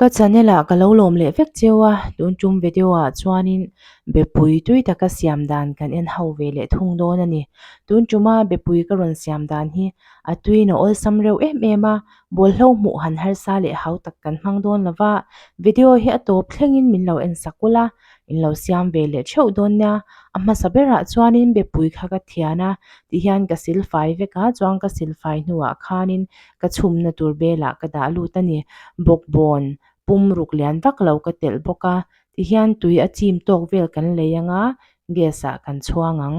Ka channel ah ka lo lawm leh vek cheu a, tun tum video ah chuanin bepui tui taka siam dan kan en ho ve leh thung dawn a ni. Tun tuma bepui ka rawn siam dan hi a tuin a awlsam reuh em em a, bawlhlo hmuh han harsa leh hau tak kan hmang dawn lo va, video hi a tawp thlengin min lo en sak ula, in lo siam ve leh theuh dawn nia. A hmasa berah chuanin bepui kha ka thian a, tihian ka silfai vek a, chuan ka silfai hnuah khanin Ka chhumna tur belah ka dah lut a ni. Bawkbawn pum ruk lian vak lo ka telh bawk a, tihian tui a chim tawk vel kan lei anga gas ah kan chhuang ang.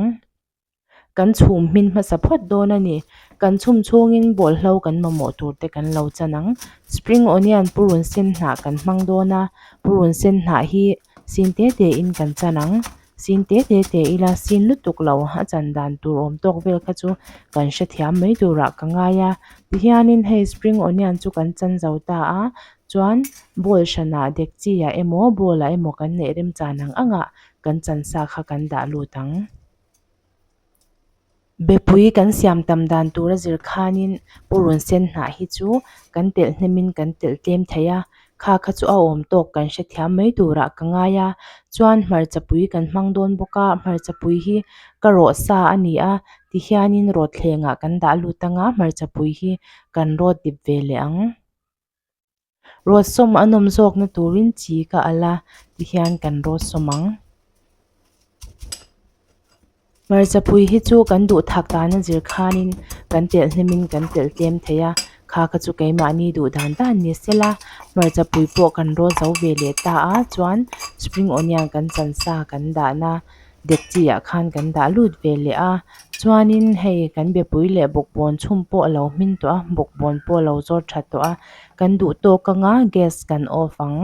Kan chhum hmin hmasa phawt dawn a ni. Kan chhum chhungin bawlhlo kan mamawh tur te kan lo chan ang. Spring onion purun sen hnah kan hmang dawn a, purun sen hnah hi sin te te in kan chan ang. Sin te te te ila sin lutuk lo a chan dan tur awm tawk vel kha chu kan hrethiam mai turah ka ngai a tihianin hei spring onion chu kan chan zo ta a chuan bowl hranah dek chi ah emaw bowl ah emaw kan neih remchan ang ang ah kan chan sa kha kan dah lut ang. Bepui kan siam tam dan tura zir khanin purun sen hnah hi chu kan telh hnemin kan telh tlem thei a, kha kha chu a awm tawk kan hrethiam mai turah ka ngai a, chuan hmarchapui kan hmang dawn bawk a, hmarchapui hi ka rawh sa a ni a, tihianin rawtthlengah kan dah lut anga hmarchapui hi kan rawt dip ve leh ang. Rawt sawm a nawm zawkna turin chi ka alh a tihian kan rawt sawm ang. Hmarchapui hi chu kan duh thak dan a zir khanin kan telh hnemin kan telh tlem thei a, kha kha chu keimahni duh dan dan ni sela hmarchapui pawh kan rawt zo ve leh ta a chuan spring onion kan chan sa kan dahna dek chi ah khan kan dah lut ve leh a chuanin hei kan bepui leh bawkbawn chhum pawh a lo hmin tawh a bawkbawn pawh a lo zawr tha tawh a kan duh tawk anga gas kan off ang.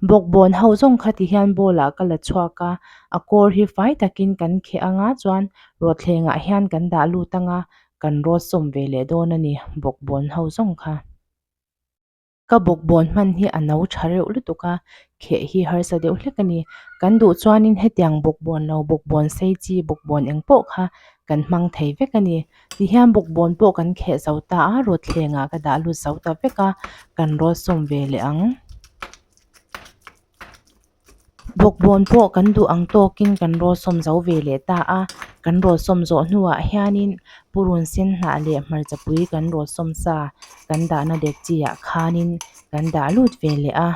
Bawkbawn ho zawng kha ti hian bowl ah ka la chhuak a a kawr hi fai takin kan kheh anga chuan rawtthleng ah hian kan dah lut anga kan rawt sawm ve leh dawn a ni bawkbawn ho zawng kha. Ka bawkbawn hman hi a no tha reuh lutuk a, kheh hi harsa deuh hlek a ni. Kan duh chuanin hetiang bawkbawn lo bawkbawn sei chi bawkbawn eng pawh kha kan hmang thei vek a ni. Tihian bawkbawn pawh kan kheh zo ta a, rawtthlengah ka dah lut zo ta vek a, kan rawt sawm ve leh ang. Bawkbawn pawh kan duh ang tawkin kan rawt sawm zo ve leh ta a, kan rawt sawm zawh hnuah hianin purun sen hnah leh hmarchapui kan rawt sawm sa kan dahna dek chi ah khanin kan dah lut ve leh a.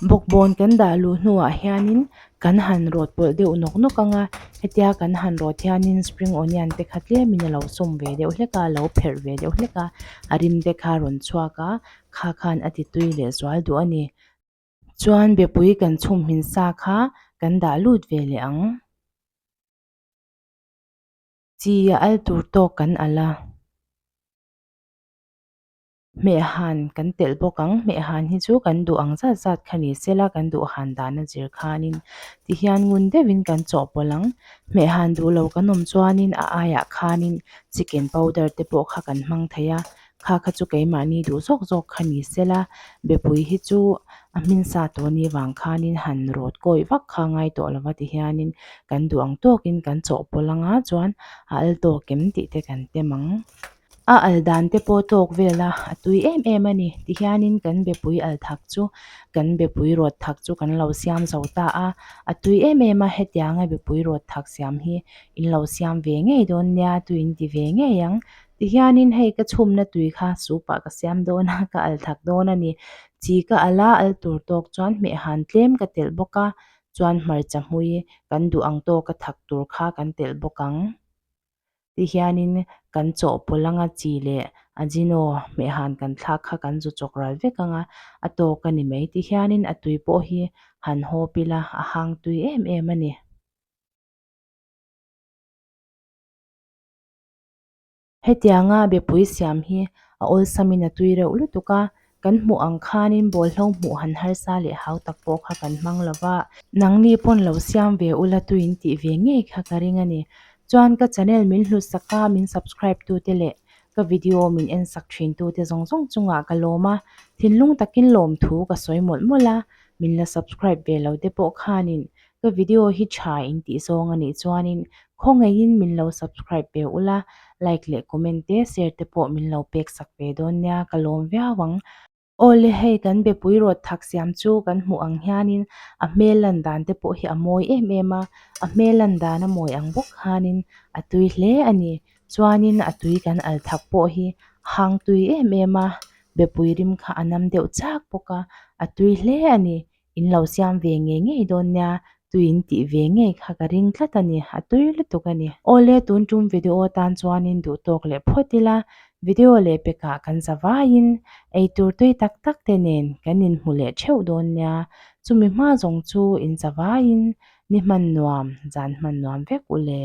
Bawkbawn kan dah luh hnuah hianin kan han rawt pawlh deuh nawk nawk ang a, hetia kan han rawt hianin spring onion te kha tlemin a lo sawm ve deuh hlek a, a lo pherh ve deuh hlek a, a rim te kha a rawn chhuak a. Kha khan a ti tui leh zual duh a ni. Chuan bepui kan chhum hmin sa kha kan dah lut ve leh ang. Chi a al tur tawk kan alh a. Hmehhan kan telh bawk ang. Hmehhan hi chu kan duh ang zat zat kha ni sela kan duh han dan a zir khanin tihian ngun deuhin kan chawhpawlh ang. Hmehhan duh lo kan awm chuanin a aiah khanin chicken powder te pawh kha kan hmang thei a. Kha kha chu keimahni duh zawk zawk kha ni sela, bepui hi chu a hmin sa tawh ni vang khanin han rawt kawi vak kha ngai tawh lova ti hianin kan duh ang tawkin kan chawhpawlh anga chuan a al tawk em tih te kan tem ang. A al dan te pawh tawk vel a, a tui em em a ni ti hianin kan bepui al thak chu kan bepui rawt thak chu kan lo siam zo ta a, a tui em em a hetianga bepui rawt thak siam hi in lo siam ve ngei dawn nia tuin ti ve ngei ang. Tihianin hei ka chhumna tui kha soup ah ka siam dawn a, ka al thak dawn a ni. Chi ka al a, al tur tawk chuan hmehhan tlem ka telh bawk a, chuan hmarcha hmui kan duh ang tawka thak tur kha kan telh bawk ang. Tihianin kan chawhpawlh anga chi leh ajino hmehhan kan thlak kha kan zu chawk ral vek ang a, a tawk a ni mai. Tihianin a tui pawh hi han hawp ila a hang tui em em a ni. Hetianga bepui siam hi a awlsamin a tui reuh lutuk a, kan hmuh ang khanin bawlhlo hmuh han harsa leh hau tak pawh kha kan hmang lo va. Nangni pawn lo siam ve ula tuin tih ve ngei kha ka ring a ni. Chuan ka channel min hlutsak a, min subscribe tute leh ka video min en sak thin tute zawng zawng chungah ka lawm a, thinlung takin lawmthu ka sawi mawlh mawlh a, min la subscribe ve lo te pawh khanin ka video hi tha in tih zawng a nih chuanin. Khawngaihin min lo subscribe ve ula, like leh comment te share te pawh min lo pek sak ve dawn nia, ka lawm viau ang. Awle hei kan bepui rawt thak siam chu kan hmuh ang hianin a hmel lan dan te pawh hi a mawi em em a, a hmel lan dan a mawi ang bawk khanin a tui hle a ni. Chuanin a tui kan al thak pawh hi hang tui em em a, bepui rim kha a nam deuh chak bawk a, a tui hle a ni. In lo siam ve ngei ngei dawn nia, tui in tih ve ngei kha ka ring tlat a ni, a tui lutuk a ni. Awle tun tum video tan chuanin duh tawk leh phawt ila, video leh pekah kan za vaiin eitur tui tak tak te nen kan inhmu leh theuh dawn nia, chumi hma zawng chu in za vaiin ni hman nuam, zan hman nuam vek u le.